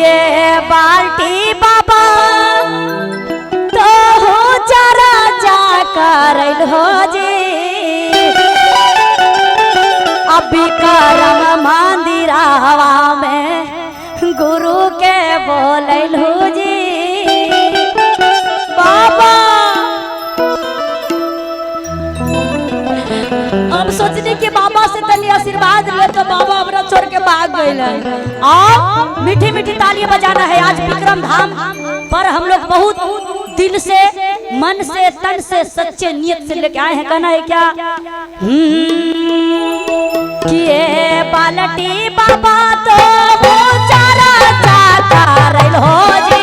किए बाल्टी बाबा तो हो चरा जा करल हो जी। अभी करम मंदिरावा में गुरु के बोलल हो जी। बाबा हम सोचने के बाबा से तनी आशीर्वाद ले तो बाबा हमरा छोड़ के भाग गए। और मीठी मीठी तालियां बजाना है। आज विक्रम धाम पर हम लोग बहुत दिल से, मन से, तन से, सच्चे नियत से लेके आए हैं। कहना है क्या किए बालटी बाबा तो वो चारा चाचा रैल हो जी।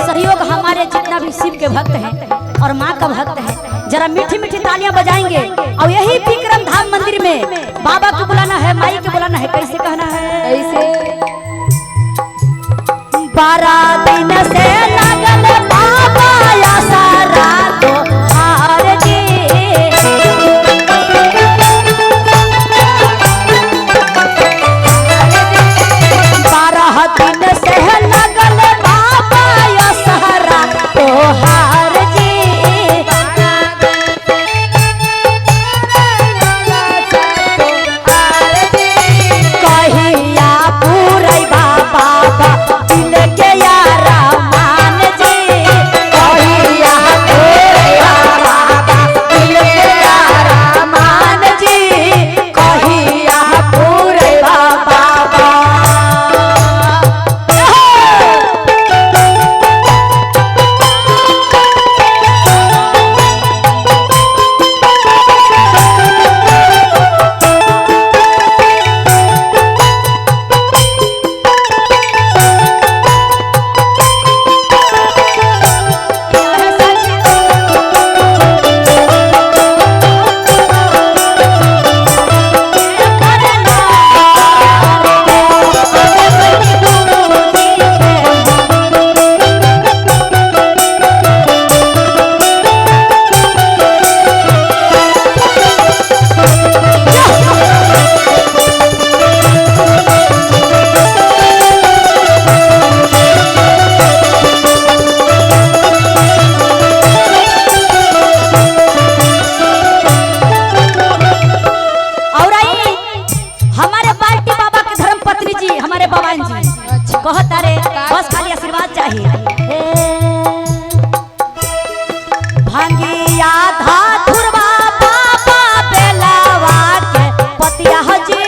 सहयोग हमारे जितना भी शिव के भक्त हैं और माँ का भक्त है, जरा मीठी मीठी तालियां बजाएंगे। और यही विक्रम धाम मंदिर में बाबा को बुलाना है, माई को बुलाना है। कैसे कहना है? ऐसे 12 दिन से लगन बाबा या सारा को हार जी। बारह दिन से लगन बाबा या सारा को हार जी। कहिया पूरै बाबा दिल के यारा मान जी। कहिया पूरै बाबा दिल के यारा मान जी। कहिया पूरै बाबा। और आई हमारे बाल्टी बाबा के धर्म पत्नी जी, हमारे बाबान जी कहता रे बस खाली आशीर्वाद चाहिए। भांगिया धातुरवा बाबा बेलावा के पतिया जी।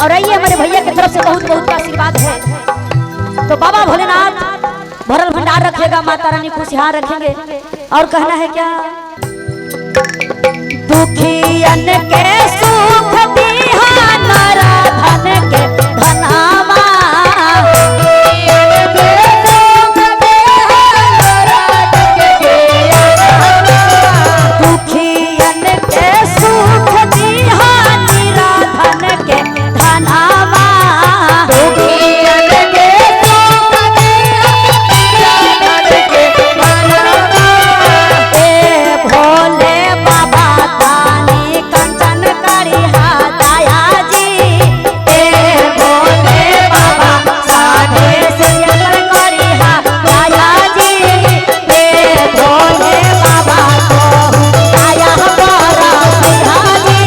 और आइए हमारे भैया की तरफ से बहुत बहुत आशीर्वाद है। तो बाबा भोलेनाथ भरल भंडार रखेगा, माता रानी खुशहाल रखेंगे। और कहना है क्या, दुखियन के सुख दिहा नरधन के धनावा, दुखियन के सुख दिहा निराधन के धनावा, दुखियन के सुख दिहा निराधन के धनावा। ए भोले बाबा दानी कंचन करिहा दया जी, ए भोले बाबा साधे सियन करिहा दया जी, ए भोले बाबा को दया बरसिहा जी,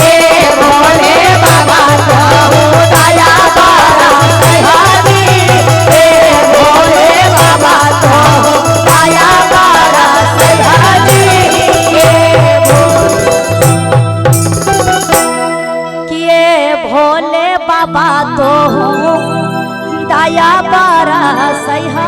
ए भोले बाबा को दया बरसिहा जी, ए भोले बाबा को दया बरसिहा जी, किए भोले बाबा तो दया बरसिहा